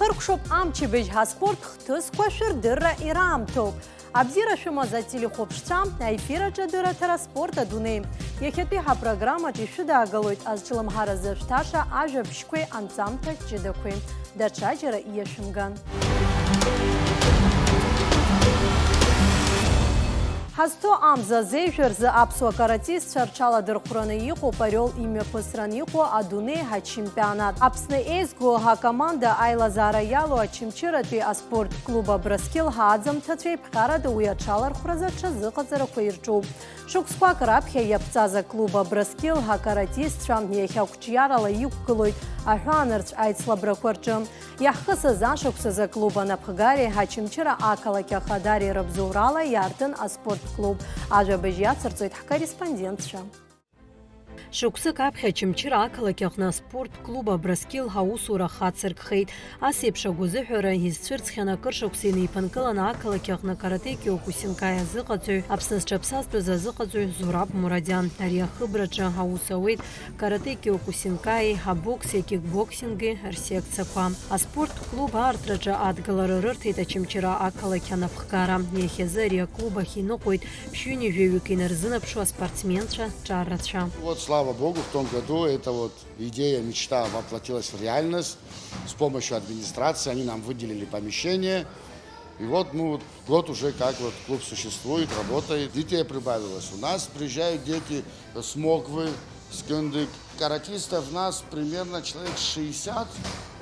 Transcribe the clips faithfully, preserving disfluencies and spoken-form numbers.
Хыркәшоуп амчыбжь, ҳаспорт хҭысқәа шәырдырра ираамҭоуп. Абзиара шәымаз ателехәаԥшцәа, аефир аҿы адырраҭара Спорт адунеи. Иахьатәи ҳапрограммаҿ ишәыдаагалоит азҿлымҳаразы шәҭаша ажәабжьқәеи анҵамҭа ҷыдақәеи. Даҽаџьара иашәымган. Ҳазҭо амза азеижә рзы аԥсуа каратистцәа рҽаладырхәраны иҟоуп Орел имҩаԥысран иҟоу адунеи ачемпионат. Аԥсны еизгоу ҳакоманда аилазаара иалоу Очамчыратәи аспорт клуб Абрыскьыл ҳааӡамҭацәа иԥҟарада уи аҽалархәразы аҽазыҟаҵарақәа ирҿуп. Шықәсқәак раԥхьа иаԥҵаз аклуб Абрыскьыл ҳакаратистцәа иахьа қәҿиарала иқәгылоит аҳәаанырцә аицлабрақәа рҿы. Иаҳхысыз ашықәсазы аклуб анапхгареи ҳачымчыра ақалақь ахадареи рыбзоурала иаартын аспорт клуб. Ажәабжь иацырҵоит ҳкорреспондентцәа. Шықәсык аԥхьа Очамчыра ақалақь аҟны аспорт клуб Абрыскьыл ҳаусура хацыркхеит. Ас еиԥш агәазыҳәара изцәырҵхьан акыр шықәса инеиԥынкыланы ақалақь аҟны каратэ киокусинкаи азыҟаҵаҩ, Аԥсны зҽаԥсазтәыз азыҟаҵаҩ Зураб Мурадиан. Ари ахыбраҿы аус ауеит каратэ киокусинкаи, абокси акикбоксинги рсекциақәа. Аспорттә клуб аартраҿы адгылара рырҭеит Очамчыра ақалақь анапхгара. Иахьазы ари аклуб ахь иныҟәоит ԥшьҩынҩажәаҩык инарзынаԥшуа аспортсменцәа ҿаррацәа. Вот, слава Богу, в том году это вот идея, мечта воплотилась в реальность. С помощью администрации они нам выделили помещение. И вот мы вот год уже как вот клуб существует, работает. Детей прибавилось. У нас приезжают дети с Моквы, с Кындык. Каратистов нас примерно человек шестьдесят.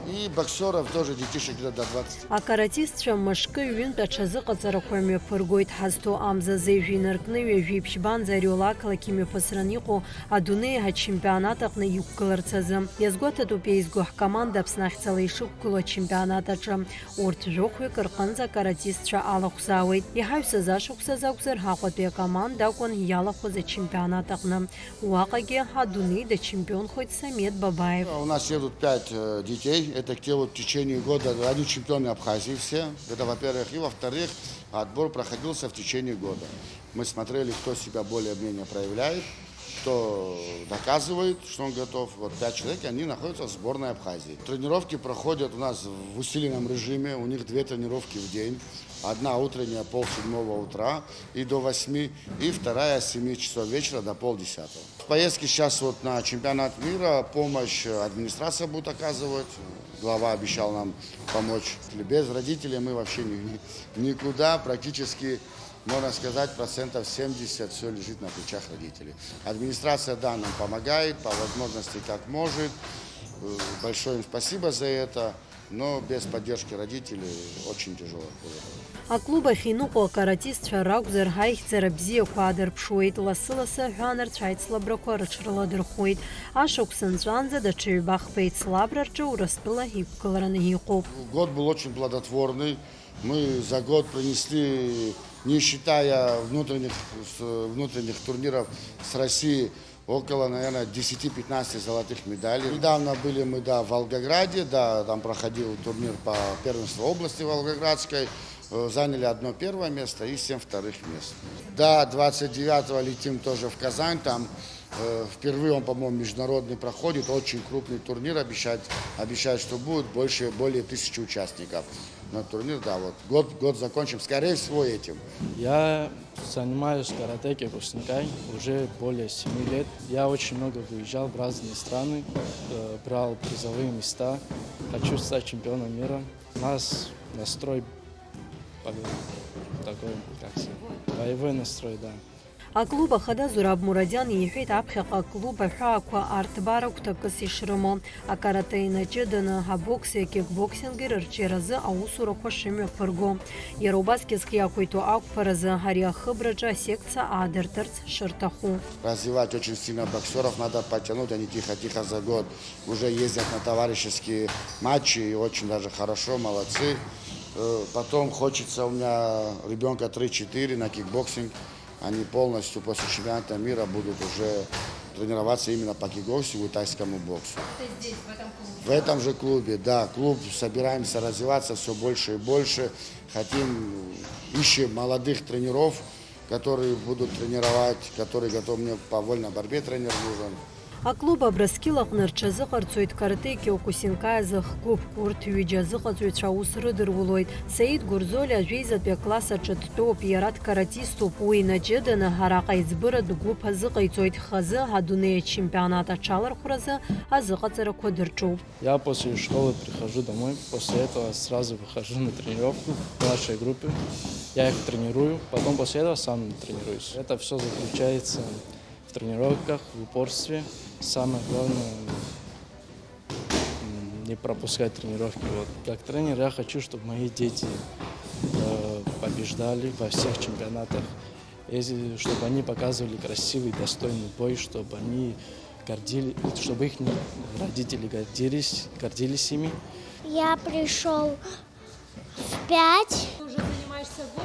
И боксеров тоже детишек где-то до двадцати. Акаратистцәа мышкы-ҩынтә аҽазыҟаҵарақәа мҩаԥыргоит. Ҳазҭо амза азеижә инаркны ҩажәи ԥшьбанӡа Орел ақалақь имҩаԥысран иҟоу адунеи ачемпионат аҟны иқәгыларц азы. Иазгәаҭатәуп еизго ҳкоманда Аԥсны ахьӡала ишықәгылоу ачемпионат аҿы. Урҭ жәохәҩык рҟынӡа акаратистцәа алахәзаауеит. Иҳаҩсыз ашықәсазы акәзар, Аҟәатәи акоманда акәын иалахәыз ачемпионат аҟны. Уаҟагьы адунеи дачемпионхоит Самед Бабаев. У нас едут пять, э, детей. Это те вот в течение года, они чемпионы Абхазии все. Это, во-первых. И, во-вторых, отбор проходился в течение года. Мы смотрели, кто себя более-менее проявляет, кто доказывает, что он готов. Вот пять человек, и они находятся в сборной Абхазии. Тренировки проходят у нас в усиленном режиме. У них две тренировки в день. Одна утренняя, пол седьмого утра и до восьми, и вторая с семи часов вечера до полдесятого. В поездке сейчас вот на чемпионат мира помощь администрация будет оказывать. Глава обещал нам помочь. Без родителей мы вообще ни-, никуда. Практически, можно сказать, процентов семьдесят всё лежит на плечах родителей. Администрация, да, нам помогает по возможности, как может. Э, большое им спасибо за это. Но без поддержки родителей очень тяжело было. Аклуб ахь иныҟәо акаратистцәа ракәзар, аихьӡара бзиақәа аадырԥшуеит, лассы-лассы аҳәаанырцә аицлабрақәа рыҽрыладырхәуеит. Ашықәс нҵәаанӡа даҽа ҩба-хԥа еицлабра рҿы Урыстәыла иқәгылараны иҟоуп. Год был очень плодотворный. Мы за год принесли, не считая внутренних, с-, внутренних турниров с России, около, наверное, десяти-пятнадцати золотых медалей. Недавно были мы, да, в Волгограде, да, там проходил турнир по первенству области Волгоградской. Э, заняли одно первое место и семь вторых мест. Да, двадцать девятого летим тоже в Казань, там, э, впервые он, по-моему, международный проходит, очень крупный турнир, обещать, обещают, что будет больше, более тысячи участников на турнир, да, вот год, год закончим, скорее всего, этим. Я занимаюсь каратэ киокусинкай уже более семи лет. Я очень много выезжал в разные страны, э, брал призовые места. Хочу стать чемпионом мира. У нас настрой бо-, такой, как сказать, боевой настрой, да. Аклуб ахада Зураб Мурадиан иҳәеит, аԥхьаҟа аклуб аҳәаақәа арҭбаара гәҭакыс ишрымоу, акарате инаҷыданы, абокси акикбоксинги рырҿиаразы аусурақәа шымҩаԥырго. Иара убасгьы зхы иақәиҭу ақәԥаразы ари ахыбраҿы асекциа аадыртырц шырҭаху. Развивать очень сильно боксеров надо подтянуть, они тихо-тихо за год уже ездят на товарищеские матчи и очень даже хорошо, молодцы. Э, потом хочется, у меня ребёнка три-четыре на кикбоксинг. Они полностью после чемпионата мира будут уже тренироваться именно по кикбоксингу и тайскому боксу. Это здесь, в этом клубе? В этом же клубе, да. Клуб, собираемся развиваться всё больше и больше. Хотим, ищем молодых тренеров, которые будут тренировать, которые готовы. Мне по вольной борьбе тренер нужен. Аклуб Абрыскьыл аҟны рҽазыҟарҵоит каратэ Киокусинкаи азы х-гәыԥк. Урҭ ҩыџьа азыҟаҵаҩцәа аус рыдырулоит. Саид Гурзолиа ажәеизатәи акласс аҿы дтәоуп. Иара дкаратиступ. Уи инаҷыданы араҟа аиҵбыратә гәыԥ азыҟаиҵоит. Хазы адунеи ачемпионат аҽалархәразы азыҟаҵарақәа дырҿуп. Я после школы прихожу домой, после этого сразу выхожу на тренировку в младшей группе. Я их тренирую, потом после этого сам тренируюсь. Это все заключается в тренировках, в упорстве. Самое главное, м, не пропускать тренировки. Вот. Как тренер я хочу, чтобы мои дети, э, побеждали во всех чемпионатах, если, чтобы они показывали красивый, достойный бой, чтобы они гордили, чтобы их родители гордились, гордились ими. Я пришел в пять. Ты уже занимаешься год?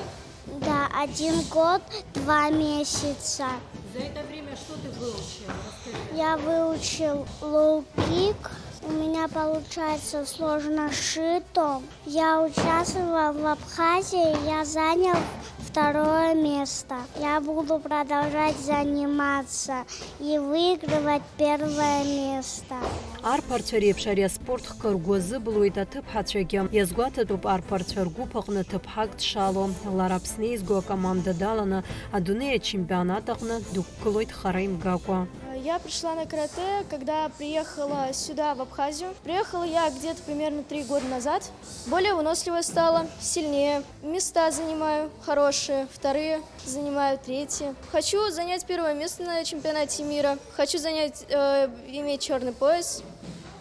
Да, один год, два месяца. За это время что ты выучил? Расскажи. Я выучил лоу-кик. У меня получается сложно шито. Я участвовал в Абхазии, я занял второе место. Я буду продолжать заниматься и выигрывать первое место. Арԥарцәа реиԥш ари аспорт хкы ргәы азыбылуеит аҭыԥҳацәагьы. Иазгәаҭатәуп арԥарцәа ргәыԥ аҟны ҭыԥҳак дшалоу. Лара Аԥсны еизго акоманда даланы адунеи ачемпионат аҟны дықәгылоит хара имгакәа. Я пришла на каратэ, когда приехала сюда, в Абхазию. Приехала я где-то примерно три года назад. Более выносливая стала, сильнее. Места занимаю хорошие, вторые занимаю, третьи. Хочу занять первое место на чемпионате мира. Хочу занять, э, иметь черный пояс.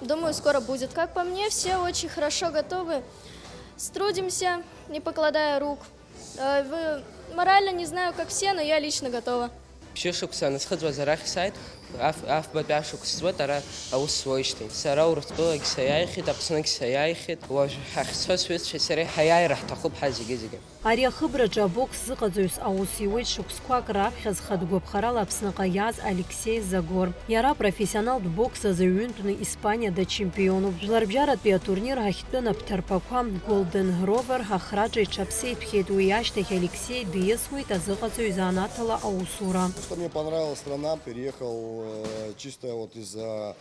Думаю, скоро будет. Как по мне, все очень хорошо готовы. Трудимся, не покладая рук. Э, вы-, морально не знаю, как все, но я лично готова. Ԥшьышықәса анысхыҵуаз арахь сааит, аф-, афбатәи ашықәс зуеит ара аус зуеижьҭеи. Сара Урыстәылагь саиааихьеит, Аԥсныгь саиааихьеит. Уажә ҳахьцо сҩызцәеи сареи ҳаиааира ҳҭахуп ҳа зегьы-зегьы. Ари ахыбраҿы абокс зыҟаҵаҩыс аус иуеит шықәсқәак раԥхьа зхатә гәаԥхарала Аԥсныҟа иааз Алексеи Загор. Иара апрофессионалтә бокс азы ҩынтәны Испаниа дачемпионуп. Жәларбжьаратәи атурнир ахьтәын аԥҭарԥақәа Golden Rover ахраҿы иҽаԥсеитәхьеит. Уи ашьҭахь Алексеи диасуеит азыҟаҵаҩ занааҭала аусура. Что мне понравилась страна, переехал, э, чисто вот из-за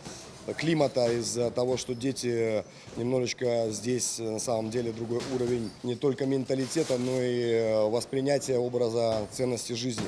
климата, из-за того, что дети немножечко здесь, э, на самом деле другой уровень не только менталитета, но и, э, воспринятия образа ценности жизни.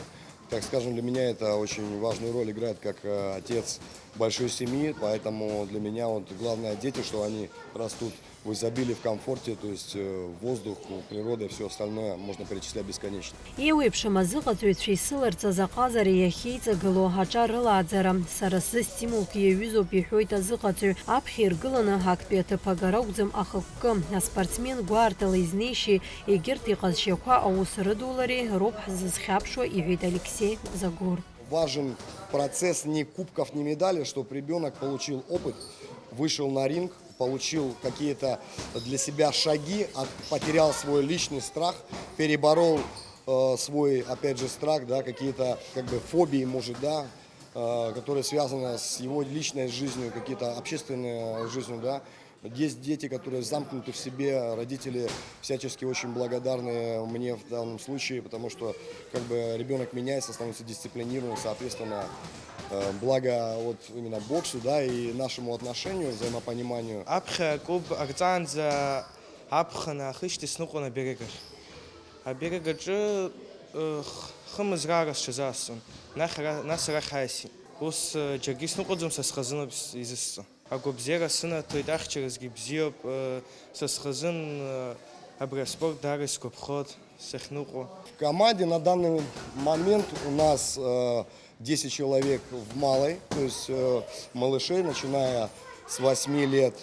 Так скажем, для меня это очень важную роль играет как, э, отец большой семьи, поэтому для меня вот главное дети, что они растут в изобилии, в комфорте, то есть, э, воздух, природа и всё остальное можно перечислять бесконечно. Еиуеиԥшым азыҟаҵаҩцәа исыларҵаз аҟазара иахьеиҵагылоу аҿар рылааӡара. Сара сзы стимулк иаҩызоуп, иҳәоит азыҟаҵаҩ. Аԥхьа иргыланы актәи аҭыԥ агара акәӡам ахықәкы. Аспортсмен гәаартала изнеишьеи егьырҭ иҟазшьақәа аус рыдулареи роуп ҳзызхьаԥшуа, иҳәеит Алексеи Загор. Важен процесс не кубков, не медалей, чтоб ребёнок получил опыт, вышел на ринг, получил какие-то для себя шаги, от-, потерял свой личный страх, переборол, э, свой, опять же, страх, да, какие-то, как бы, фобии, может, да, э, которые связаны с его личной жизнью, какие-то общественной жизнью, да. Есть дети, которые замкнуты в себе, родители всячески очень благодарны мне в данном случае, потому что, как бы, ребёнок меняется, становится дисциплинированным, соответственно, э, благо вот именно боксу, да, и нашему отношению, взаимопониманию. Аԥхьа клуб арҵаанӡа аԥхын аахижьҭеи сныҟәон аберег ахь. Аберег аҿы, э, х-, хымызраара сҽазаасҵон. Нахь ара-, нас арахь ааисит. Ус, э, џьаргьы сныҟәаӡом, са схазыноуп с-, изысҵо. Агәабзиара сынаҭоит, ахьчаразгьы бзиоуп, э, са схазын, э, абри аспорт даара исгәаԥхоит сахьныҟәо. В команде на данный момент у нас, э, десять человек в малой, то есть, э, малышей, начиная с восьми лет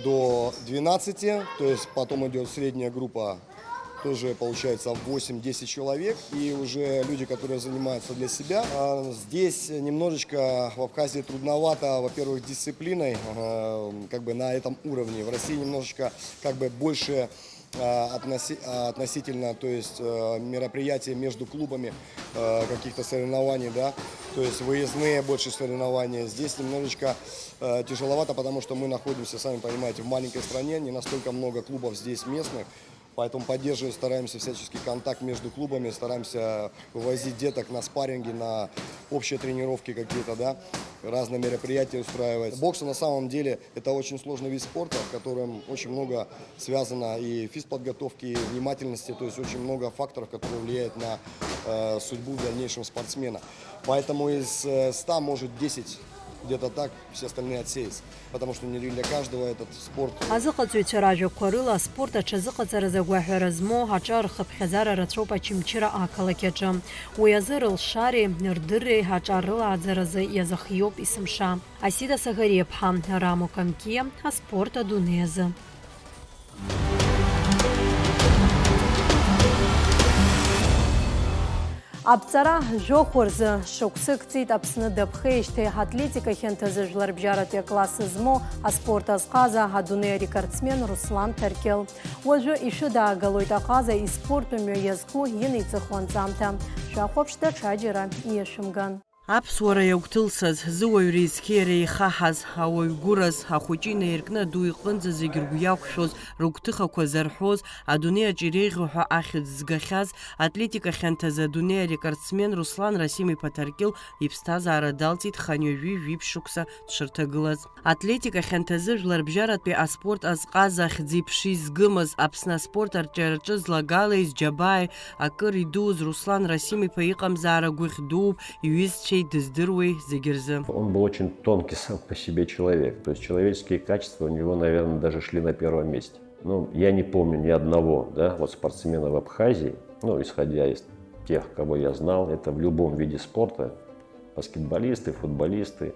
до двенадцати, то есть потом идёт средняя группа, тоже получается восемь-десять человек, и уже люди, которые занимаются для себя. А здесь немножечко в Абхазии трудновато, во-первых, дисциплиной, э, как бы на этом уровне. В России немножечко как бы больше, э, относи-, э, относительно, то есть, э, мероприятия между клубами, э, каких-то соревнований, да, то есть выездные больше соревнования. Здесь немножечко, э, тяжеловато, потому что мы находимся, сами понимаете, в маленькой стране, не настолько много клубов здесь местных. Поэтому поддерживать стараемся всяческий контакт между клубами, стараемся вывозить деток на спарринги, на общие тренировки какие-то, да, разные мероприятия устраивать. Бокс на самом деле это очень сложный вид спорта, в котором очень много связано и физподготовки, и внимательности, то есть очень много факторов, которые влияют на э, судьбу в дальнейшем спортсмена. Поэтому из э, ста может десять где-то так, все остальные отсеются. Потому что не для каждого этот спорт. Азыҟаҵаҩцәа ражәақәа рыла, аспорт аҽазыҟаҵаразы агәаҳәара змоу аҿар рхыԥхьаӡара рацәоуп Очамчыра ақалақь аҿы. Уи азы рылшареи рдырреи аҿар рылааӡаразы иазыхиоуп есымша. Асида Сагариаԥҳа, Рамо Камкиа, аспорт адунеи азы. Аԥҵара жәохә рзы шықәсык ҵит Аԥсны даԥхеижьҭеи атлетика хьанҭазы жәларбжьаратәи акласс змоу аспорт азҟаза, адунеи арекордсмен Руслан Ҭаркьыл. Уажәы ишәыдаагалоит аҟаза испорт мҩа иазку инаиҵыху анҵамҭа. Шәахәаԥш даҽаџьара иашәымган. Аԥсуара иагәҭылсыз, зыуаҩреи зқьиареи еихаҳаз, ауаҩ гәыраз, ахәыҷы инаиркны аду иҟынӡа зегь ргәы иақәшәоз, рыгәҭыхақәа зарҳәоз, адунеи аҿы иреиӷьу ҳәа ахьӡ згахьаз, атлетика хьанҭазы адунеи арекордсмен Руслан Расим-иԥа Ҭаркьыл иԥсҭазаара далҵит хынҩажәи жәиԥшь шықәса дшырҭагылаз. Атлетика хьанҭазы жәларбжьаратәи аспорт азҟаза хьӡи-ԥши згымыз, Аԥсны аспорт арҿиараҿы злагалеи зџьабааи акыр идуз Руслан Расим-иԥа иҟамзаара гәыхь дууп, иҩызцәеи дыздыруеи зегь рзы. Он был очень тонкий сам по себе человек, то есть человеческие качества у него, наверное, даже шли на первом месте. Ну, я не помню ни одного, да, вот спортсмена в Абхазии, ну, исходя из тех, кого я знал, это в любом виде спорта, баскетболисты, футболисты,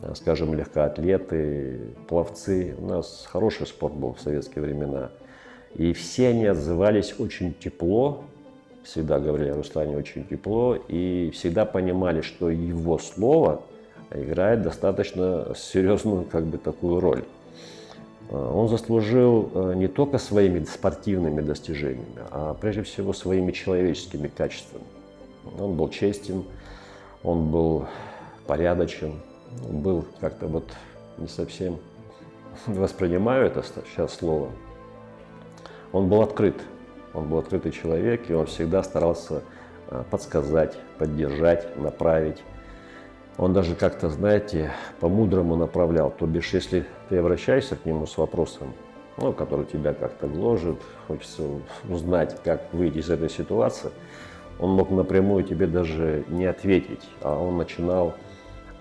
э, скажем, легкоатлеты, пловцы. У нас хороший спорт был в советские времена. И все они отзывались очень тепло, всегда говорили о Руслане очень тепло, и всегда понимали, что его слово играет достаточно серьезную, как бы, такую роль. Э, он заслужил, э, не только своими спортивными достижениями, а прежде всего своими человеческими качествами. Он был честен, он был порядочен, был как-то вот не совсем, воспринимаю это с- сейчас слово. Он был открыт, он был открытый человек, и он всегда старался э, подсказать, поддержать, направить. Он даже как-то, знаете, по-мудрому направлял. То бишь, если ты обращаешься к нему с вопросом, ну, который тебя как-то гложет, хочется узнать, как выйти из этой ситуации, он мог напрямую тебе даже не ответить, а он начинал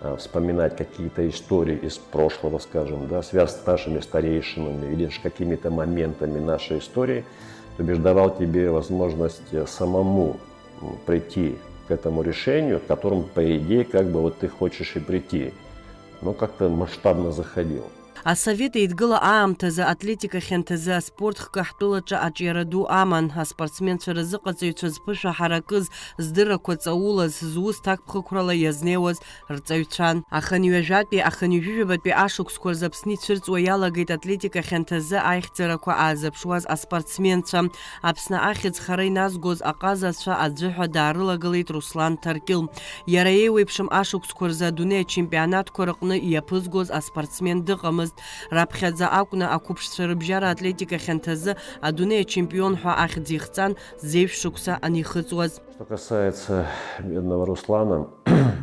э, вспоминать какие-то истории из прошлого, скажем, да, связанные с нашими старейшинами или же какими-то моментами нашей истории, то бишь давал тебе возможность э, самому м, прийти к этому решению, к которому, по идее, как бы вот ты хочешь и прийти, но как-то масштабно заходил. Асовет Еидгыла аамҭазы атлетика хьанҭазы аспорт хкы ҳтәылаҿы аҿиара ду аман, аспортсменцәа рзыҟаҵаҩцәа зԥышәа ҳаракыз, здыррақәа ҵаулаз, зус ҭакԥхықәрала иазнеиуаз рҵаҩцәан. Ахынҩажәатәи, ахынҩажәижәабатәи ашықәсқәа рзы Аԥсны ицәырҵуа иалагеит атлетика хьанҭазы аихьӡарақәа аазырԥшуаз аспортсменцәа. Аԥсны ахьӡ хара иназгоз аҟазацәа аӡәы ҳәа даарылагылеит Руслан Ҭаркьыл. Иара еиуеиԥшым ашықәсқәа рзы адунеи ачемпионатқәа рыҟны иаԥызгоз аспортсмен дыҟамызт. Раԥхьаӡа акәны ақәыԥшцәа рыбжьара атлетика хьанҭазы адунеи ачемпион ҳәа ахьӡ ихҵан, зеижә шықәса анихыҵуаз. Что касается бедного Руслана,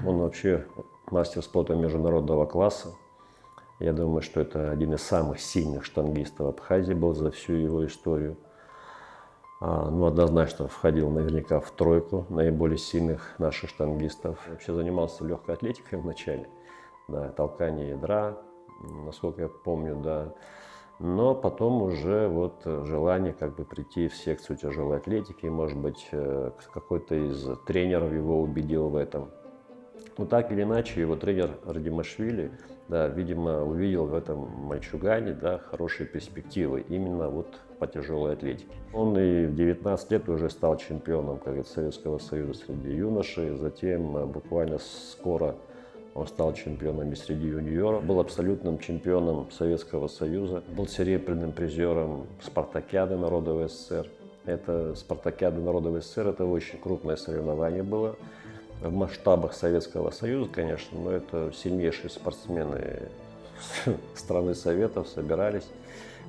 он вообще мастер спорта международного класса. Я думаю, что это один из самых сильных штангистов Абхазии был за всю его историю. А, ну, однозначно входил наверняка в тройку наиболее сильных наших штангистов. Вообще занимался легкой атлетикой вначале. Да, толкание ядра, м, насколько я помню, да. Но потом уже вот э, желание как бы прийти в секцию тяжелой атлетики, может быть, э, к- какой-то из тренеров его убедил в этом. Ну, так или иначе, его тренер Радимашвили, да, видимо, увидел в этом мальчугане, да, хорошие перспективы именно вот по тяжелой атлетике. Он и в девятнадцать лет уже стал чемпионом, как говорится, Советского Союза среди юношей, затем э, буквально скоро он стал чемпионом и среди юниоров, был абсолютным чемпионом Советского Союза, был серебряным призером Спартакиады народов СССР. Это Спартакиада народов СССР, это очень крупное соревнование было в масштабах Советского Союза, конечно, но это сильнейшие спортсмены страны Советов собирались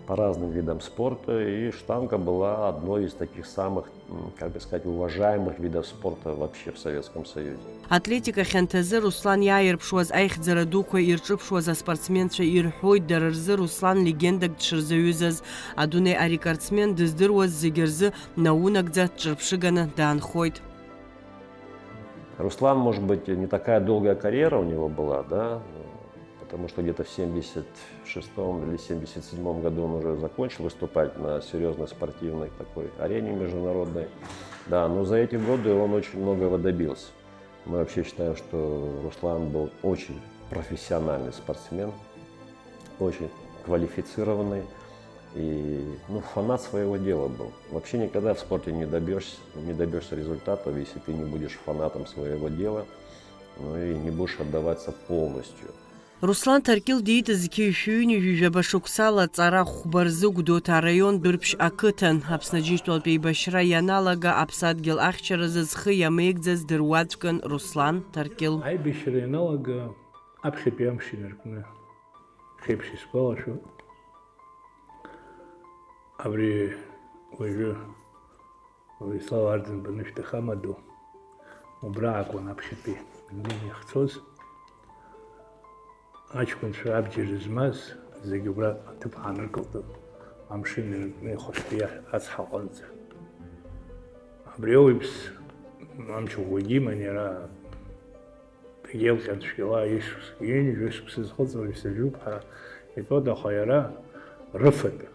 по разным видам спорта, и штанга была одной из таких самых, м, как бы сказать, уважаемых видов спорта вообще в Советском Союзе. Атлетика хьанҭазы Руслан иааирԥшуаз аихьӡара дуқәа ирҿыԥшуаз аспортсменцәа ирҳәоит, дара рзы Руслан легендак дшырзаҩызаз. Адунеи арекордсмен дыздыруаз зегьы рзы наунагӡа дҿырԥшыганы даанхоит. Руслан, может быть, не такая долгая карьера у него была, да, потому что где-то в семьдесят шестом или семьдесят седьмом году он уже закончил выступать на серьёзной спортивной такой арене международной. Да, но за эти годы он очень многого добился. Мы вообще считаем, что Руслан был очень профессиональный спортсмен, очень квалифицированный и, ну, фанат своего дела был. Вообще никогда в спорте не добьёшься, не добьёшься результатов, если ты не будешь фанатом своего дела, ну и не будешь отдаваться полностью. Руслан Ҭаркьыл диит зқьи жәшәи ҩынҩажәи жәаба шықәсала, ҵара хәба рзы Гәдоуҭа араион Дәырԥшь ақыҭан. Аԥсны Аџьынџьтәылатә еибашьра ианалага, аԥсадгьыл ахьчаразы зхы иамеигӡаз дыруаӡәкын Руслан Ҭаркьыл. Аибашьра ианалага аԥхьатәи амш инаркны, хеиԥш исгәалашәоит. Абри уажәы Владислав Арӡынба анышә дахамадоу, убра акәын аԥхьатәи алиниа ахьцоз. Аҷкәынцәа абџьар змаз зегьы убра аҭыԥ ааныркылт, амшын инаркны ихәашьҭа иахь ацҳа аҟынӡа. Абри ауаҩԥс амч ӷәӷәагьы иман иара. Дагьеилҟьан цәгьала ишықәс, ҩынҩажәа шықәса зхыҵуа ҩсажәуп ҳәа итәоуп, аха иара рыфатә,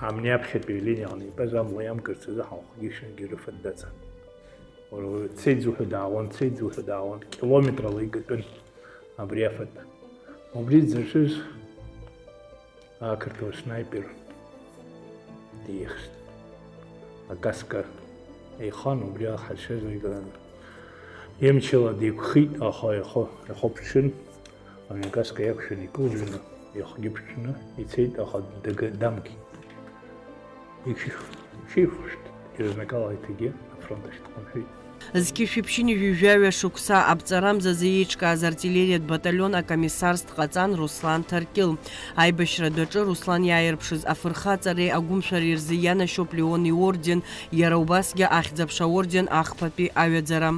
амни аԥхьатәи алиниаҟны итәаз амла иамкырц азы ҳамхгьы-шьынгьы рыфатә даҵан. Уара уаҩ дцеит зуҳәо даауан, дцеит зуҳәо даауан, километрала игатәын абри афатә. Убри дзыршәыз ақырҭуа снайпер диихст. Акаска еихон, убри аҳазшьа зегь имчала деиқәхеит, аха ихы, ихы ԥҽын, абри акаска иақәшәаны икылжәаны, ихгьы ԥҽны ицеит, аха дага-, дамгеит. Ишьи-, шьихәышт, ирызнакала иҭегьы афронт ахь дҟамҳәеит. Зқьышәи ԥшьынҩажәи жәаҩа шықәса аԥҵарамзазы еиҿкааз артиллериатә баталион акомиссарс дҟаҵан Руслан Ҭаркьыл. Аибашьра адәаҿы Руслан иааирԥшыз афырхаҵареи агәымшәареи рзы ианашьоуп Леон иорден, иара убасгьы Ахьӡ-аԥша аорден ахԥатәи аҩаӡара.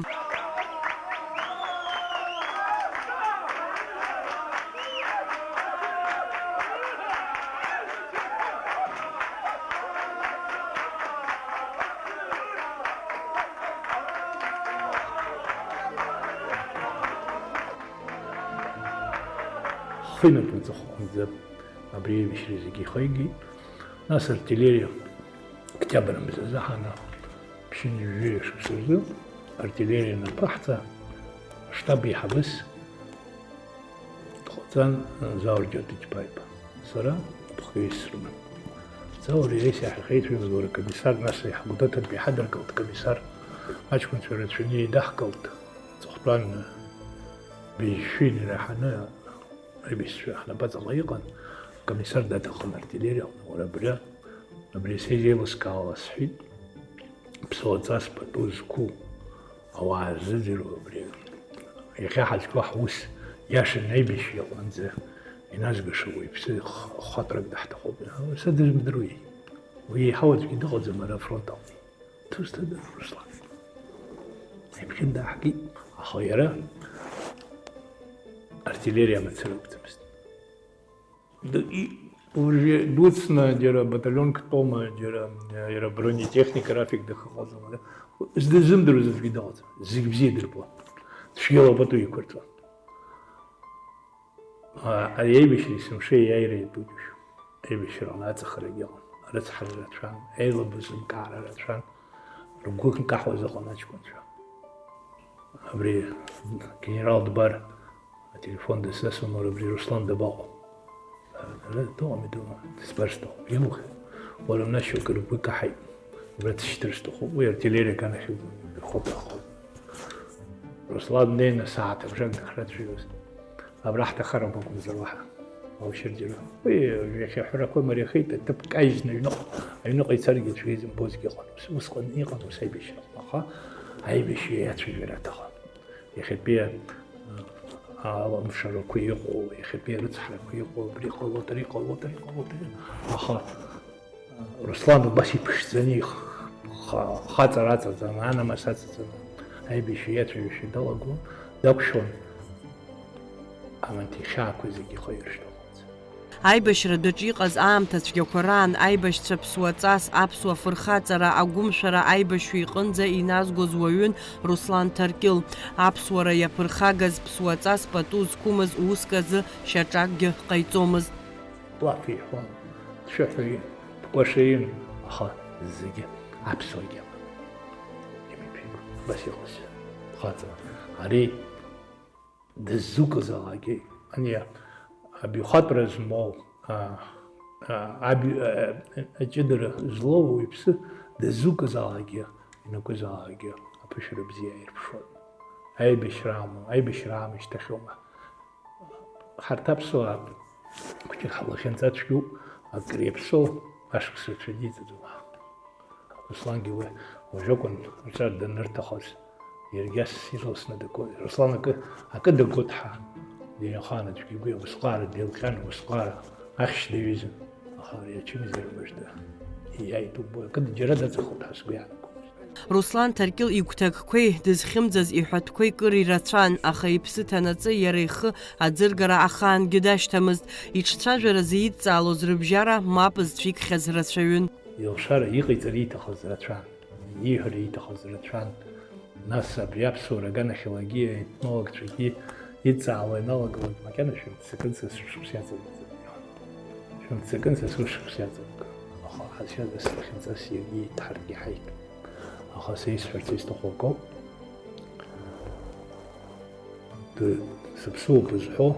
Ҳхы инаркны аҵыхәаҟынӡа абри аибашьра зегьы ихеигеит. Нас артиллериа октиабр мзазы ҳана, ԥшьынҩажәи жәаҩа шықәса рзы артиллериа анырԥаҳҵа, аштаб еиҳабыс дҟаҵан, Заур Џьоҭ-иԥа. Сара апхгаҩыс срыман. Заур иара исаҳахьеит жәлар акомиссар, нас иаҳгәҭаҭартә иҳадыркылт акомиссар, аҷкәынцәа рацәаны еидаҳкылт, аҵыхәтәан быжьшәа инареиҳаны аибашьцәа ҳнапаҵаҟа иҟан, акомиссар даҭахын артиллериа аҟны, уара абра, абри сеизеилыскаауа сҳәеит, ԥсуаҵас пату зқәу ауаа рзыӡырҩуа абри. Иахьа ҳазқәа ҳус иашан аибашьҩы иҟынӡа иназгәышьо уаҩԥсы х-, хатәрак даҳҭахуп. Садызмдыруеи? Уи еиҳау аӡәгьы дыҟаӡам ара афронт аҟны. Дҭысҭада, Руслан? Ибжьы дааҳгеит, аха иара артиллериа мацара акәӡамызт. Д-, и-, уажәы дуцны џьара баталионк дтәоума, џьара, иара бронетехника рафик дахыҟаӡам, да? Здызымдыруаз аӡәгьы дыҟаӡам, зегь бзиа идырбон. Цәгьала пату иқәырҵон. А, ари аибашьра есымша иааира иатәу џьушьо. Аибашьраҟны аҵахарагьы ыҟан, арыцҳара рацәан, аилабыз нкаара рацәан, ргәы нкаҳауаз ыҟан аҷкәынцәа. Абри генерал дбар, ателефон дысзасуан, уара абри Руслан дабаҟоу? Ара дыҟами, дыҟами, дызбар сҭахуп. Иумхи? Уара, нас шьоукы ргәы икаҳаит, убра дсышьҭыр сҭахуп, уи артиллериа аганахь ихәы ҭахоит. Руслан днеины сааҭ абжак дахьрацәажәоз. Абра ҳҭахарақәа акәымзар уаҳа. Аушьырџьара. Уи иахьа аҳәарақәа мариахеит, аҭыԥ каижьны аҩныҟа, аҩныҟа ицаргьы аӡәгьы изымбозгьы ыҟан. Ус-, усҟан иҟан ус аибашьра. Аха аибашьҩы иацәажәара аҭахын. Иахьатәи, а, алымшарақәа иҟоу, иахьатәи арыцҳарақәа иҟоу, абри ҟалоит, ари ҟалоит, ари ҟалоит, ари. Аха, а, Руслан убас иԥшӡаны их-, ха-, хаҵара аҵаҵаны, анамыс аҵаҵаны, аибашьҩы иацәажәашьа далагон, дақәшәон, аманҭихьаақәа зегьы ихы иршьҭалон. Аибашьра адәаҿы иҟаз аамҭа цәгьақәа раан аибашьцәа ԥсуаҵас, аԥсуа фырхаҵара, агәымшәара аибашьҩы иҟынӡа иназгоз уаҩын Руслан Ҭаркьыл. Аԥсуара иаԥырхагаз ԥсуаҵас пату зқәымыз уск азы шьаҿакгьы ҟаиҵомызт. Лаф иҳәон, дшәаҳәаҩын, дкәашаҩын, аха зегьы аԥсуагьы имиԥеит. Убас иҟаз хаҵа. Ари дыззукызаалакгьы, ани абаҩхатәра змоу, а, а, аб-, а, аҷыдара злоу ауаҩԥсы дыззукызаалакгьы, ианакәызаалакгьы аԥышәара бзиа аирԥшуан. Аибашьра амоу, аибашьра аамышьҭахьоума? Ҳарҭ аԥсуаа хәҷык ҳлахьынҵа цәгьоуп, акыр иаԥсоу ашықәс рацәа диҵаӡом. Руслангьы уи уажәакәын рҿар данырҭахоз, иаргьы ас иласны дагон. Руслан акы, акы дагоит ҳәа, дыҩнахаан аӡәгьы игәы иаусҟаара деилҟьан, усҟаара ахьшь даҩызан. Аха ари ачымазара мыжда иааит убои, акы џьара даҵахоит ҳәа сгәы иаанагомызт. Руслан Ҭаркьыл игәҭакқәеи дызхьымӡаз иҳәатәқәеи кыр ирацәан, аха иԥсы ҭанаҵы иара ихы аӡыргара ахаангьы дашьҭамызт. Иҿцәажәаразы идҵаалоз рыбжьара мап зцәикхьаз рацәаҩын. Илшара, иҟаиҵара ииҭахыз рацәан, ииҳәара ииҭахыз рацәан. Нас абри аԥсуара аганахьалагьы аетнологцәагьы идҵаауа ианалагалак, макьана шәымццакын са сышықәс иаҵанакӡам, иҳәон. Шәымццакын са сышықәс иаҵанакӡам. Аха ҳазшаз аслахьынҵас иагьы иҭҳаргьы ҳаит. Аха са исҳәарц исҭаху акоуп. Д-, сыԥсуоуп зҳәо,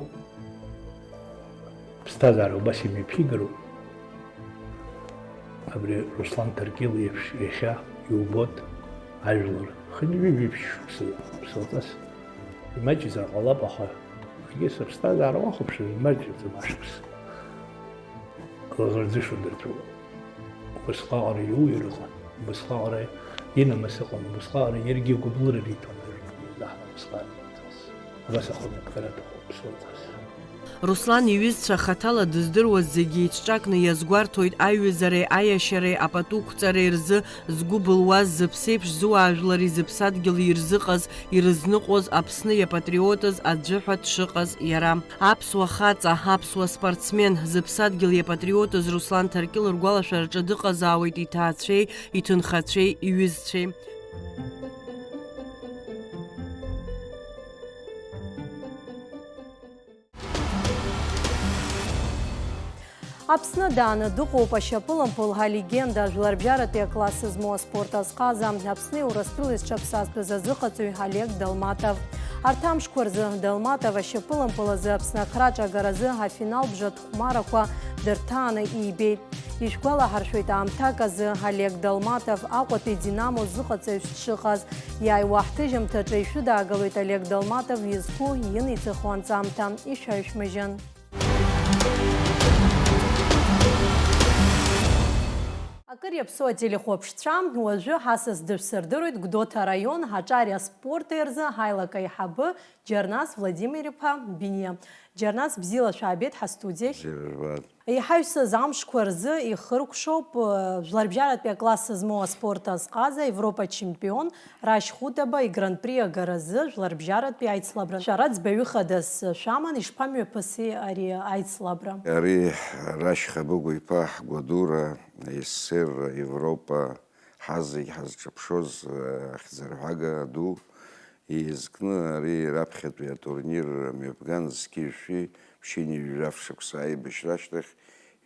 ԥсҭазаара убас имҩаԥигароуп. Абри Руслан Ҭаркьыл иеиԥш иахьа иубоит ажәлар хынҩажәи жәиԥшь шықәса ԥсуаҵас имаҷызар ҟалап, аха егьи сыԥсҭазаара уахәаԥшыр, имаҷӡам ашықәс. Лаӷырӡышо дырҵәуон. Убасҟаҟара иуҩыр ыҟан, убасҟаҟара инамыс ыҟан, убасҟаҟара иаргьы игәыблыра риҭон, иаҳа убасҟак. Абас ахымҩаԥгара аҭахуп ԥсуаҵас. Руслан иҩызцәа хаҭала дыздыруаз зегьы еицҿакны иазгәарҭоит аиҩызареи аиашьареи апату қәҵареи рзы згәы былуаз, зыԥсеиԥш зуаажәлари зыԥсадгьыли ирзыҟаз, ирызныҟәоз, Аԥсны иапатриотыз аӡәы ҳәа дшыҟаз иара. Аԥсуа хаҵа, аԥсуа спортсмен, зыԥсадгьыл иапатриотыз Руслан Ҭаркьыл ргәалашәараҿы дыҟазаауеит иҭаацәеи, иҭынхацәеи, иҩызцәеи. Аԥсны дааны дыҟоуп ашьапылампыл алегенда, жәларбжьаратәи акласс змоу аспорт азҟаза, Аԥсни Урыстәылеи зҽаԥсазтәыз азыҟаҵаҩ Олег Долматов. Арҭ амшқәа рзы Долматов ашьапылампыл азы Аԥсны акраҿагаразы афинал бжатә хәмарақәа дырҭааны ибеит. Ишәгәалаҳаршәоит, аамҭак азы Олег Долматов Аҟәатәи Динамо зыҟаҵаҩс дшыҟаз. Иааиуа ҳҭыжьымҭаҿы ишәыдаагалоит Олег Долматов изқәу ииныиҵахо анҵамҭа. Ишәаҩшәмыжьын. Акыр иаԥсоу ателехәаԥшцәа, уажәы ҳасас дышәсырдыруеит Гәдоуҭа араион аҿари аспорти рзы ҳаилак аиҳабы Џьарнас Владимир-иԥа Биниа. Џьарнас, бзиала шәаабеит ҳастудиахь. Бзиара жәбааит. Иҳаҩсыз амшқәа рзы ихыркәшоуп, э, жәларбжьаратәи акласс змоу аспорт азҟаза, Европа чемпион Рашь Хәытаба игран-при агаразы жәларбжьаратәи аицлабра. Шәара ӡбаҩы хадас шәаман, ишԥамҩаԥыси ари аицлабра? Ари Рашь Хабыгә-иԥа ҳгәадура, СССР, Европа, ҳазегь ҳазҿаԥшоз, э, ахьӡырҳәага ду, изкны ари раԥхьатәи атурнир мҩаԥган зқьи жәшәи ԥшьынҩажәи жәаф шықәса аибашьра ашьҭахь,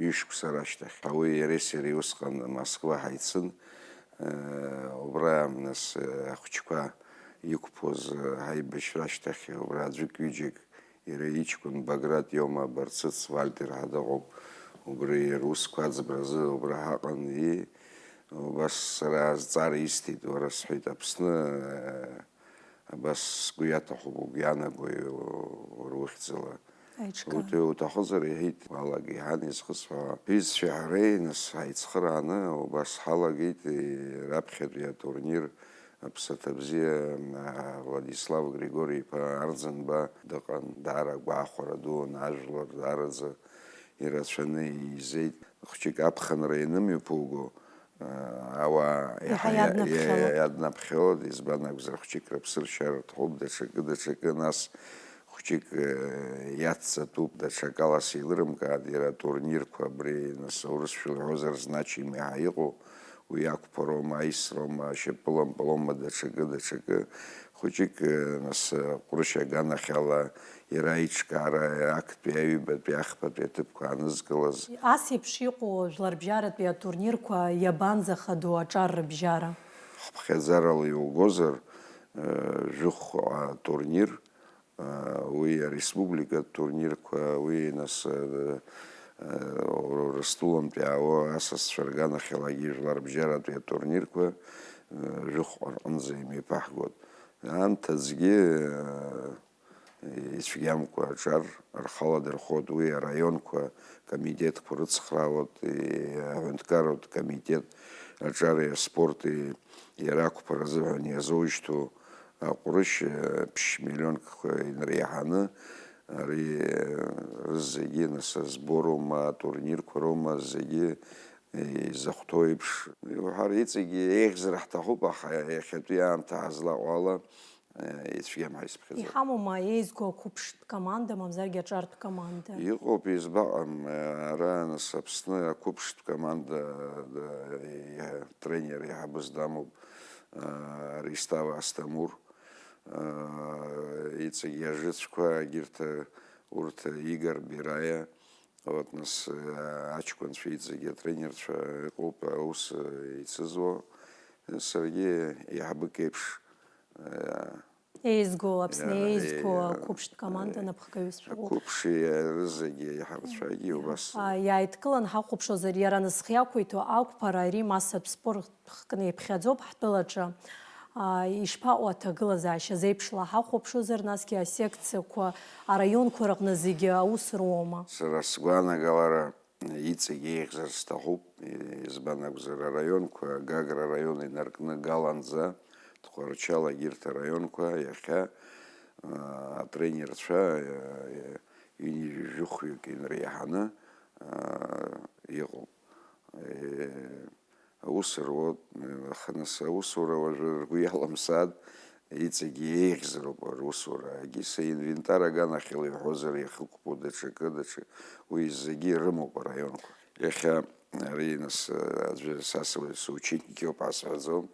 ҩышықәса рашьҭахь. Уи иареи сареи усҟан Москва ҳаицын, э, убра, нас, э, ахәыҷқәа иқәԥоз, э, ҳаибашьра ашьҭахь, убра аӡәык-ҩыџьак Иара иҷкәын Баграт иоума, Барцыц Вальтер ҳәа дыҟоуп, убри русқәа аӡбаразы убра ҳаҟан, и, убас сара азҵаара исҭеит, уара, сҳәеит, Аԥсны, э, абас сгәы иаҭахуп, угәы иаанагои, у-, уара ухьӡала? Аиҿкаара. Ут-, уҭахызар, иҳәеит, уалагеи ҳан изхысҳәаауа. Ҳҩызцәеи ҳареи, нас, ҳаицхырааны, убас ҳалагеит, и, раԥхьатәи атурнир, Аԥсаҭа бзиа, а, Владислав Григори-иԥа Арӡынба дыҟан, даара гәахәара дуун, ажәлар даараӡа ирацәаны еизеит. Хәҷык аԥхынра ианымҩаԥуго, а, ауаа Иаҳа иаҳа иа-, иаднаԥхьалоит. Иа-, иаднаԥхьалоит, избан акәзар, хәҷык рыԥсы ршьаратәхоуп, даҽакы, даҽакы, нас хәҷык, э, иацҵатәуп, даҽакала сеилырымкааит, иара атурнирқәа абри, нас, аурысшәа лҳәозар, значимый иаҳа иҟоу, уи ақәԥароума, аисроума, ашьапылампылоума, даҽакы, даҽакы. Хәыҷык, э, нас, э, ҟәрышь аганахьала иара аиҿкаара актәи, аҩбатәи, ахԥатәи аҭыԥқәа анызкылаз. Ас еиԥш иҟоу жәларбжьаратәи атурнирқәа иабанӡахадоу аҿар рыбжьара? Хыԥхьаӡарала иугозар, э, жәохә атурнир, уи ареспубликатә турнирқәа, уи, нас, э, э, Урыстәылантә иаауа асасцәа рганахьалагьы жәларбжьаратәи атурнирқәа, э, жәохәҟа рҟынӡа имеиԥаҳгоит. Аамҭаӡгьы, э, ицәгьамкәа аҿар рхала дырхоит, уи араионқәа комитетқәа рыцхраауеит, и-, аҳәынҭқарратә комитет аҿари аспорти иара ақәԥара азыҳәан иазоужьҭоу аҟәрышь, э, ԥшь миллионк инреиҳаны, ари, э, рызегьы, нас, азбор роума, атурнирқәа роума, зегьы, э, изахәҭоу еиԥш. Иуҳәар, иҵегьы еиӷьзар ҳҭахуп, аха иахьатәи аамҭа ҳазлаҟоу ала, э, ицәгьам ҳәа исыԥхьаӡоит. Иҳамоума еизго ақәыԥштә команда, мамзаргьы аҿартә команда? Иҟоуп, избаҟам, э, ара, нас, Аԥсны ақәыԥштә команда, э, иа-, тренер еиҳабыс дамоуп, э, Аристава Астамур. Иҵегь иажыцәқәа, егьырҭ, урҭ, Игор Бераиа, вот, нас, аҷкәынцәа иҵегь атренерцәа ыҟоуп аус ицызуа. Саргьы еиҳабык еиԥш, Еизго, Аԥсны иа-, еизго иа-, ақәыԥштә команда напхгаҩыс шәыҟоуп. Ақәыԥши рызегьы аиҳабацәагьы убас. А, иааидкылан ҳахәаԥшуазар, иара анысхиақәиҭу ақәԥара ари массатә спорт хкны иԥхьаӡоуп ҳтәылаҿы. А, ишԥаҟоу аҭагылазаашьа зеиԥшла ҳахәаԥшуазар, насгьы асекциақәа араионқәа рыҟны зегьы аус руоума? Сара сгәаанагалара иҵегь еиӷьзар сҭахуп, избан акәзар, араионқәа, Гагра араион инаркны Галанӡа, Тҟәарчал, егьырҭ араионқәа иахьа, а, атренерцәа, а, ҩынҩажәи жәохәҩык инреиҳаны, а, иҟоуп. Е, Аус руоуп, аха нас аусура уажәы ргәы иаламсааит, иҵегьы еиӷьзароуп русура. Егьыс аинвентар аганахьала иҳәозар, иахьықәԥо даҽакы, даҽа, уи зегьы ирымоуп араионқәа. Иахьа ари нас аӡәы са су-, соученик иоуп ҳәа сҳәаӡом,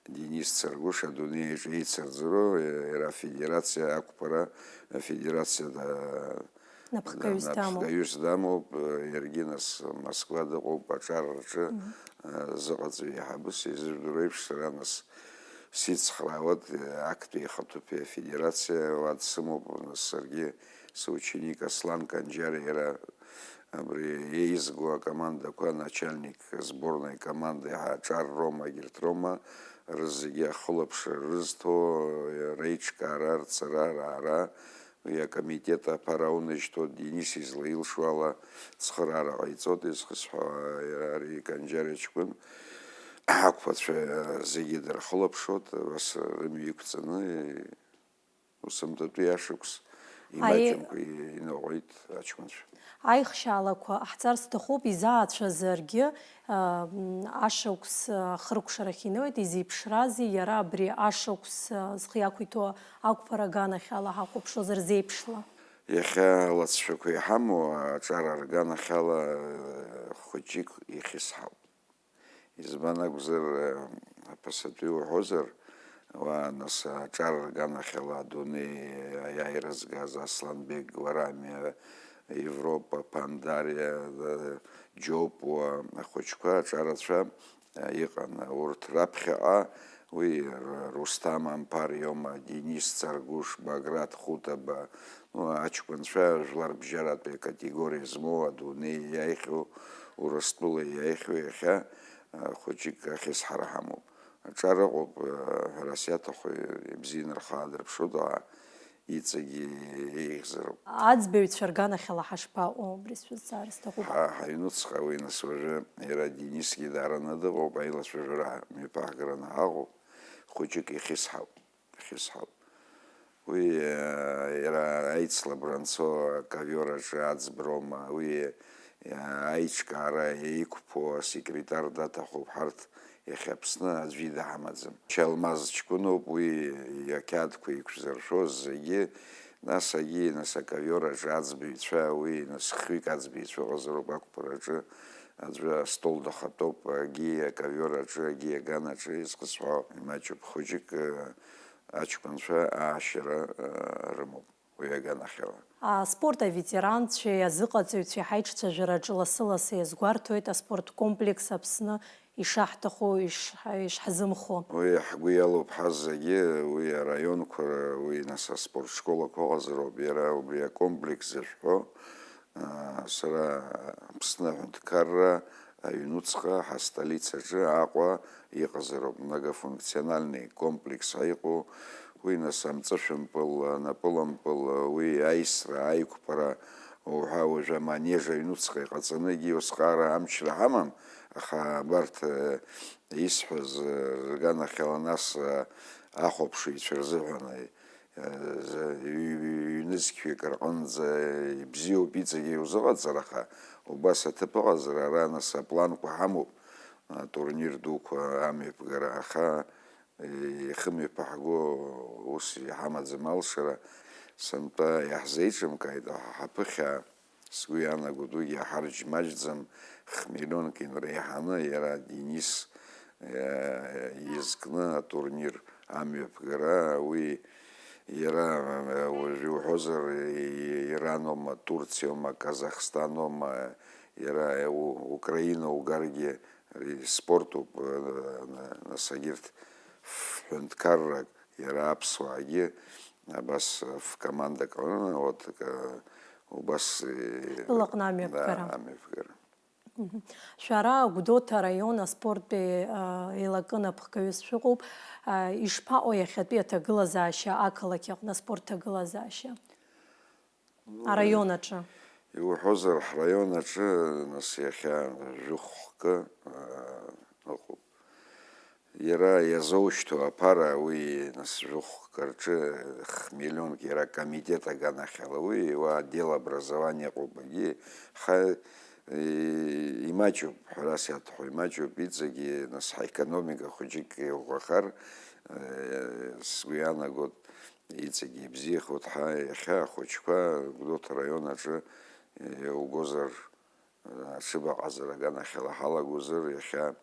Денис Царгәыш адунеи аҿы еицырдыруа, иара афедерациа ақәԥара, афедерациа да-, Напхгаҩыс дамоуп. Напхгаҩыс дамоуп, иаргьы нас Москва дыҟоуп, аҿар рҿы, Мгм. а, зыҟаҵаҩ еиҳабыс изыжәдыруа еиԥш, сара нас сицхраауеит, актәи ихаҭыԥи афедерациа уа дсымоуп, нас саргьы соученик Аслан Канџьариа иара абри еизго акомандақәа, начальник сборной команды, аҿар роума, егьырҭ роума, рызегьы ахылаԥшра рызҭо, реиҿкаара, рцара, раара, Уи акомитет аԥара аунажьтәуа Денис излаилшо ала цхыраара ҟаиҵоит, изхысҳәаауа иара ари Канџьариа ҷкәын ақәԥацәа зегьы дырхылаԥшуеит, абас рымҩа иқәҵаны, ус ымҭатәи ашықәс Аи-, имаҷымкәа иныҟәеит аҷкәынцәа. Аихшьаалақәа ҟаҳҵар сҭахуп, изаацәазаргьы, Ашықәс ахыркәшарахь инеиуеит, изеиԥшрази иара абри ашықәс зхы иақәиҭу ақәԥара аганахьала ҳахәаԥшуазар зеиԥшла? Иахьа алҵшәақәа иҳамоу аҿар арганахьала хәыҷык ихьысҳауп. Избан акәзар, аԥасатәи уҳәозар, уа, нас, аҿар рганахьала адунеи аиааира згаз Асланбег Гәарамиа, Европа, Пандариа, Џьопуа ахәыҷқәа аҿарацәа, а, иҟан. Урҭ раԥхьаҟа уи Р-, Русҭам Амԥар иоума, Денис Царгәыш, Баграт Хәытаба, ну, аҷкәынцәа жәларбжьаратәи акатегориа змоу, адунеи иаихьоу, Урыстәыла иаихьоу иахьа, а, хәыҷык ахьысҳара ҳамоуп. Аҿар ыҟоуп, а, ҳәарас иаҭаху, ибзианы рхы аадырԥшуеит, а, иҵегьы еиӷьзароуп. Аӡбаҩцәа рганахьала ҳашԥаҟоу, убри сшәызҵаар сҭахуп. Ҳа, ҳаҩнуҵҟа уи нас уажәы иара Денисгьы даараны дыҟоуп, аилацәажәара мҩаԥаҳгараны ҳаҟоуп. хәыҷык ихьысҳауп, ихьысҳауп. Уи, э, иара аицлабра анцо аковиор аҿы аӡброума, уи, э, аиҿкаара иқәԥо асекретар даҭахуп, ҳарҭ иахьа Аԥсны аӡәы ида ҳамаӡам. Чалмаз ҷкәыноуп, уи ақьаадқәа иқәзыршәоз зегьы, нас агьи, нас аковиор аҿы аӡбаҩцәа, уи нас хҩык аӡбаҩцәа ыҟазароуп ақәԥараҿы, аӡәы астол дахатәоуп, агьи аковиор аҿы, агьи аганаҿы, изхысҳәаау имаҷуп, хәыҷык, э, аҷкәынцәа аашьара, э, рымоуп уи аганахьала. Аспорт аветеранцәеи азыҟаҵаҩцәеи ҳаиҿцәажәараҿы лассы-лассы иазгәарҭоит аспорт комплекс Аԥсны ишаҳҭаху, ишҳа-, ишҳзымхо. Уи ҳгәы иалоуп ҳазегьы, уи араионқәа, уи нас аспорт школақәа ыҟазароуп, иара убри акомплекс зышәҳәо, аа, сара Аԥсны аҳәынҭқарра аҩнуҵҟа ҳастолицаҿы Аҟәа иҟазароуп, многофункциональный комплекс ҳәа иҟоу, уи нас амҵышәымпыл, анапылампыл, уи аисра, аиқәԥара, уҳәа уажәы аманеж аҩнуҵҟа иҟаҵаны, егьи усҟара амчра ҳамам, аха абарҭ, э, исҳәаз, э, рганахьала нас, э, ахәаԥшыҩцәа рзыҳәан, э, э, ҩ-, ҩ-, ҩнызқьҩык рҟынӡа, э, ибзиоуп, иҵегьы иузыҟаҵар, аха убас аҭыԥ ыҟазар, ара нас апланқәа ҳамоуп, атурнир дуқәа амҩаԥгара, аха ихымҩаԥаҳго ус иҳамаӡам алшара, сынтәа иаҳзеиҿымкааит, аха ҳаԥыхьа, сгәы иаанагоит, уигьы ҳарџьмаџьӡам, хмелионк инреиҳаны, иара Денис, э, изкны атурнир амҩаԥгара, уи иара, э, уажәы иуҳәозар, и-, Ираноума, Турциоума, Казахстаноума, иара, э, У-, Украина угаргьы, ари спортуп, э, на-, нас агьырҭ ф-, ҳәынҭқаррак, иара аԥсуаагьы абас ф-, командак аҟны, вот, э, убас, э, Ҳтәылаҟны амҩаԥгара. Да, амҩаԥгара. Мгм. Шәара Гәдоуҭа араион аспорттәи, э, еилакы напхгаҩыс шәыҟоуп. Э, ишԥаҟоу иахьатәи аҭагылазаашьа ақалақь аҟны аспорт ҭагылазаашьа? Араион аҿы. Иуҳәозар, ҳраион аҿы, нас, иахьа жәохәкы, аа, ыҟоуп. Иара иазоушьҭоу аԥара, уи, нас, жәохәкы рҿы хмелионк иара акомитет аганахьала, уи уа отдел образования ыҟоуп, егьи ха-, и-, имаҷуп, ҳәарас иаҭаху имаҷуп, иҵегьы, нас, ҳаекономика хәыҷык иӷәӷәахар, э, сгәы иаанагоит, иҵегьы ибзиахоит ҳа, иахьа ахәыҷқәа Гәдоуҭа араион аҿы иугозар, аҽыбаҟазара аганахьала ҳалагозар, иахьа,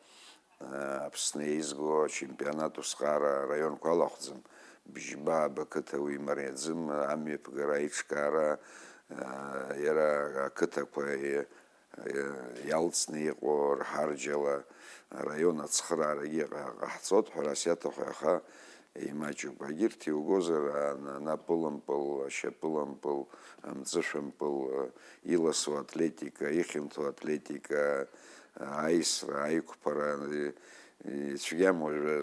а, Аԥсны еизго ачемпионат усҟара араионқәа алахәӡам, Бжьба, Бақыҭа уи имариаӡым, амҩаԥгара, аиҿкаара, а, иара ақыҭақәа, и-, иалҵны иҟоу рҳарџьала араион ацхыраарагьы ҟа-, ҟаҳҵоит ҳәа ас иаҭаху, аха имаҷуп. Егьырҭ иугозар, ана-, анапылампыл, ашьапылампыл, амҵышәымпыл, иласу атлетика, ихьанҭоу атлетика, аисра, аиқәԥара, и-, ицәгьам уажәы.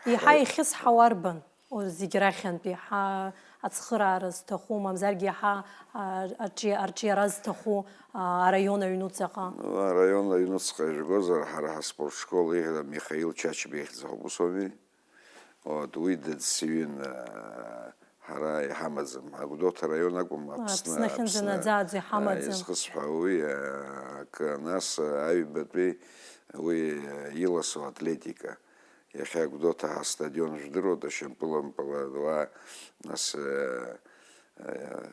Иаҳа ихьысҳауа арбан? Зегь рахьынтә иаҳа ацхыраара зҭаху, мамзаргьы иаҳа, а, арҿиа-, арҿиара зҭаху, а, араион аҩнуҵаҟа? Ну, араион аҩнуҵҟа ижәгозар, ҳара ҳаспорт школ ихьӡ Михаил Чачба ихьӡ ауп, ус ауми? Вот, уи дыӡсҩын, а, ҳара иҳамаӡам. Агәдоуҭа араион акәым, а, Аԥсны, Аԥсны ахьынӡанаӡааӡо, а, иҳамаӡам. Изхысҳәаауеи, а, акы, нас, а, аҩбатәи уи, а, иласу атлетика. Иахьа Гәдоуҭа ҳастадион жәдыруада, шьапылампыла уа, нас, э, э,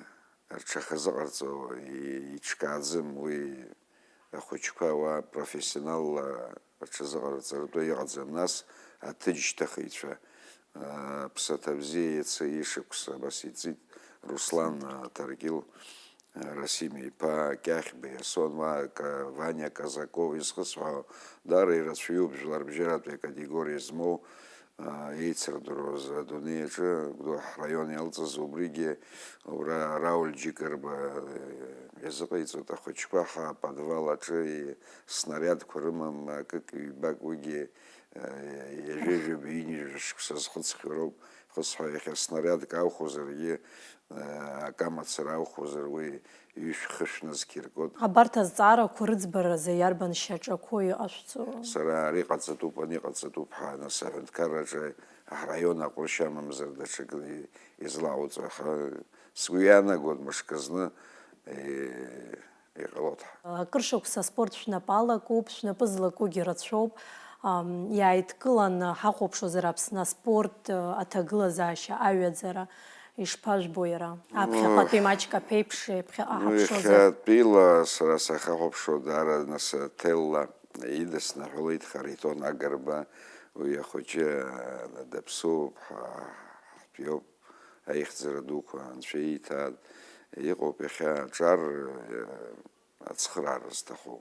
рҽахазыҟарҵо и-, иҿкааӡам уи, ахәыҷқәа уа профессионалла рҽазыҟарҵаратәы иҟаӡам, нас аҭыџьшьҭыхыҩцәа, э, ԥсаҭа бзиа иацы ишықәса абас иҵит Руслан, э, Ҭаркьыл. Расим-иԥа Кьахьба Иасон, ма Ка-, Ваниа Казаков изхысҳәаау, даара ирацәаҩуп жәларбжьаратәи акатегориа змоу, а, еицырдыруаз адунеи аҿы, Гәдоуҭа ҳраион иалҵыз, убригьы, убра Рауль Џьыкырба, э, иазыҟаиҵоит, ахәыҷқәа ҳа аподвал аҿы и-, снариадқәа рымам, акык-ҩбак, уигьы, э, ҩажәа-ҩажәа ҩынҩажәа шықәса зхыҵхьоу роуп, хысҳәа иахьа снариадк аухозаргьы, э, акы амацара аухозар, уи ҩышә-хышә нызқь иргоит. Абарҭ азҵаарақәа рыӡбаразы иарбан шьаҿақәоу иҟашәҵо? Сара ари ҟаҵатәуп, ани ҟаҵатәуп ҳәа, нас аҳәынҭқарраҿы ҳраион аҟәыршьа амамзар даҽакы излаҟауҵо, аха сгәы иаанагоит мышкы зны, е, иҟалоит ҳәа. Акыр шықәса аспорт шәнапы алакуп, шәнапы злакугьы рацәоуп. Ам, иааидкыланы ҳахәаԥшуазар Аԥсны аспорт, э, аҭагылазаашьа, аҩаӡара ишԥажәбо иара? Аԥхьаҟатәи маҷк аԥеиԥши, ԥхьаҟа Ну, ҳаԥшуазар? иахьатәила сара сахьахәаԥшуа даара нас ҭелла идысныҳәалеит Харитон Агрба, уи ахәыҷы, э, даԥсуоуп, ҳа-, ҳтәиоуп, аихьӡара дуқәа анцәа ииҭааит. Иҟоуп иахьа аҿар, э, ацхыраара зҭаху.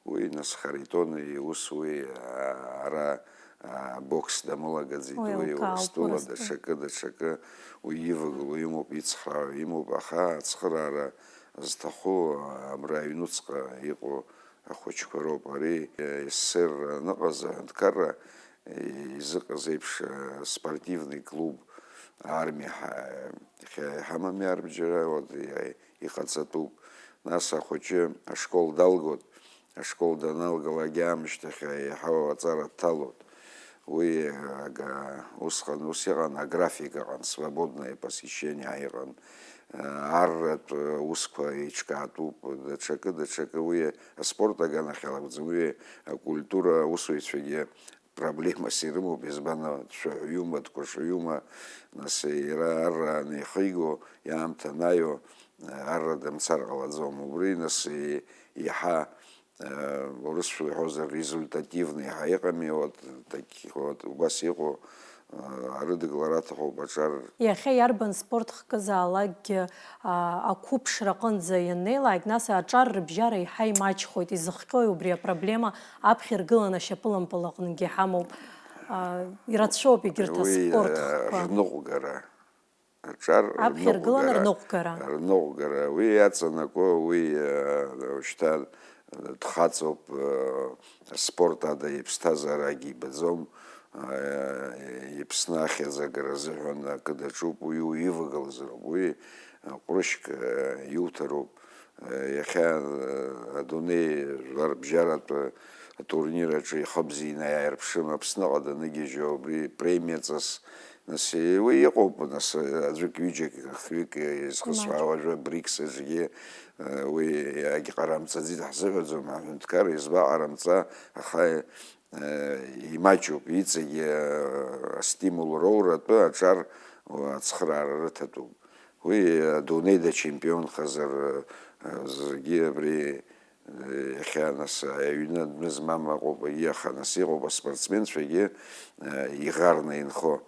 Уи нас Харитон иус уи, а, ара, а, бокс дамылагаӡеит, Уи уи лкаауп Урыстәыла, Урыстәыла. даҽакы, даҽакы, уи ивагылоу имоуп, ицхраауа имоуп, аха ацхыраара зҭаху, а, абра аҩнуҵҟа иҟоу ахәыҷқәа роуп. Ари, э, СССР аныҟаз аҳәынҭқарра, э, изыҟаз еиԥш, э, спортивный клуб армиа ҳа-, иахьа иҳамами арбџьара, вот, иа-, иҟаҵатәуп. Нас ахәыҷы ашкол далгоит, ашкол даналгалак аамышьҭахь еиҳау аҵара дҭалоит. Уи, ага, усҟан ус иҟан, аграфик ыҟан, свободное посещение ҳәа иҟан, арратә усқәа еиҿкаатәуп, даҽакы, даҽакы, уи аспорт аганахьала акәӡам, уи акультура аусуҩцәагьы проблемас ирымоуп, избан, дшәаҳәаҩума, дкәашаҩума, нас иара арра анихиго, иаамҭа анаио, арра дымцар ҟалаӡом. Убри, нас, и-, иаҳа, э, урысшәа уҳәозар, результативный ҳәа иҟами, вот, таки-, вот, убас иҟоу, э, арыдгылара аҭахуп аҿар. Иахьа иарбан спорт хкызаалакгьы, а, ақәыԥшра аҟынӡа ианнеилак, нас аҿар рыбжьара еиҳа имаҷхоит, изыхҟьои убри апроблема? Аԥхьа иргыланы ашьапылампыл аҟынгьы иҳамоуп. А, ирацәоуп егьырҭ Уи, аспорт э, хкқәа. Рныҟәгара. Аҿар Аԥхьа иргыланы рныҟәгара. Рныҟәгара. Рныҟәгара. Уи иаҵанакуа, уи, э, шьҭа дхаҵоуп, э, аспорт ада иԥсҭазаарагьы ибаӡом, э, Иԥсны ахьӡ агара азыҳәан акы даҿуп, уи уивагылазароуп, уи, э, ҟәрышьк, э, иуҭароуп. Иахьа адунеи жәларбжьаратә атурнир аҿы ихы бзианы иааирԥшым, Аԥсныҟа даныгьежьуа убри премиаҵас, нас, уи иҟоуп, нас, аӡәык, ҩыџьак, хҩык изхысҳәаауа, Имаҷуп. Уажәы БРИКС аҿгьы, уи иагьҟарамҵаӡеит ҳзыҳәаӡом, аҳәынҭқар избаҟарамҵа, аха, имаҷуп, иҵегьы астимул роуратәы аҿар ацхыраара рыҭатәуп. Уи адунеи дачемпионхазар, зегьы абри, иахьа нас аҩны адәны змам ыҟоуп, егьи аха нас иҟоуп аспортсменцәагьы, иӷарны инхо,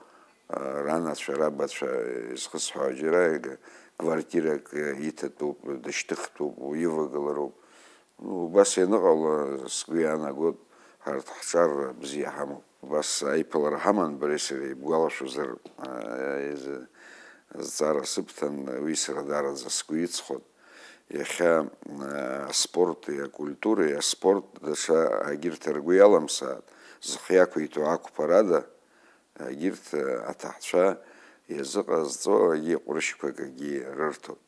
ранацәа, рабацәа, изхысҳәаауа џьара квартирак иҭатәуп, дышьҭыхтәуп, уивагылароуп. Ну, убас ианыҟало, сгәы иаанагоит, ҳарҭ ҳҿар бзиа ҳамоуп. Убас аиԥылара ҳаман, бареи сареи, ибгәалашәозар, а, изы-, зҵаара сыбҭан, уи сара даараӡа сгәы иҵхот. Иахьа, а, аспорти акультуреи, аспорт даҽа агьырҭ ргәы иаламсааит, зхы иақәиҭу ақәԥарада, агьырҭ, а, аҭаҳцәа иазыҟазҵо агьи ҟәрышьқәак агьи рырҭоит.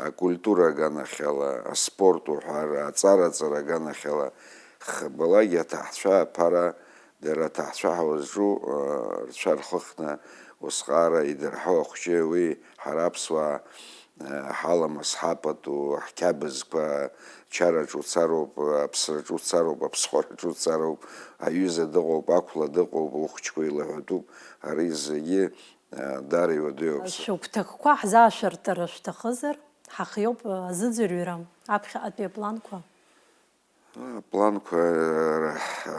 Акультура аганахьала, аспорт уҳәар, аҵара-ҵара аганахьала, хбалагьы аҭаҳцәа аԥара, дара аҭаҳцәа ҳәа узҿу, рцәа рхыхны, усҟаара идырҳау ахәҷы, уи ҳара аԥсуаа, ҳаламыс, ҳапату, ҳқьабзқәа, чараҿ уцароуп, аԥсраҿ уцароуп, аԥсхәараҿ уцароуп, аҩыза дыҟоуп, ақәла дыҟоуп, ухәҷқәа илаҳәатәуп, ари зегьы Даара иуадаҩуп. Шәыгәҭакқәа ҳзаашәыртыр шәҭахызар, ҳахиоуп азыӡырҩра, аԥхьаҟатәи апланқәа. Апланқәа,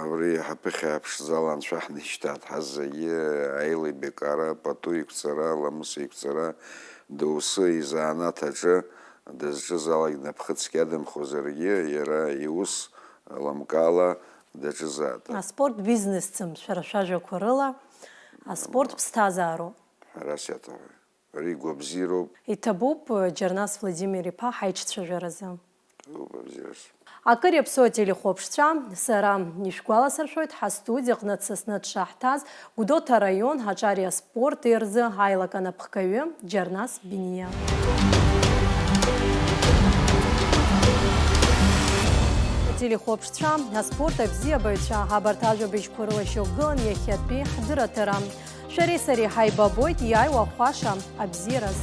абри ҳаԥыхьа ԥшӡала анцәа ҳнеишьҭааит, ҳазегьы аилибакаара, пату иқәҵара, ламыс иқәҵара, доусы изанааҭ аҿы дызҿызаалак днапхыцқьадамхозаргьы, иара иус лымкаала даҿызаат. Аспорт бизнесӡам, шәара шәажәақәа рыла, аспорт ԥсҭазаароуп. Ҳәарас иаҭаху. Ари гәабзиароуп. Иҭабуп, Џьарнас Владимир-иԥа, ҳаиҿцәажәаразы. Иҭабуп, абзиараз. Акыр иаԥсоу ателехәаԥшцәа, сара ишәгәаласыршәоит, ҳастудиаҟны дсасны дшаҳҭаз Гәдоуҭа араион аҿари аспорти рзы аилак анапхгаҩы Џьарнас Биниа. Ателехәаԥшцәа, аспорт абзиабаҩцәа, абарҭ ажәабжьқәа рыла шьақәгылан иахьатәи ҳдырраҭара. Шәареи сареи ҳаибабоит иааиуа хәаша абзиараз.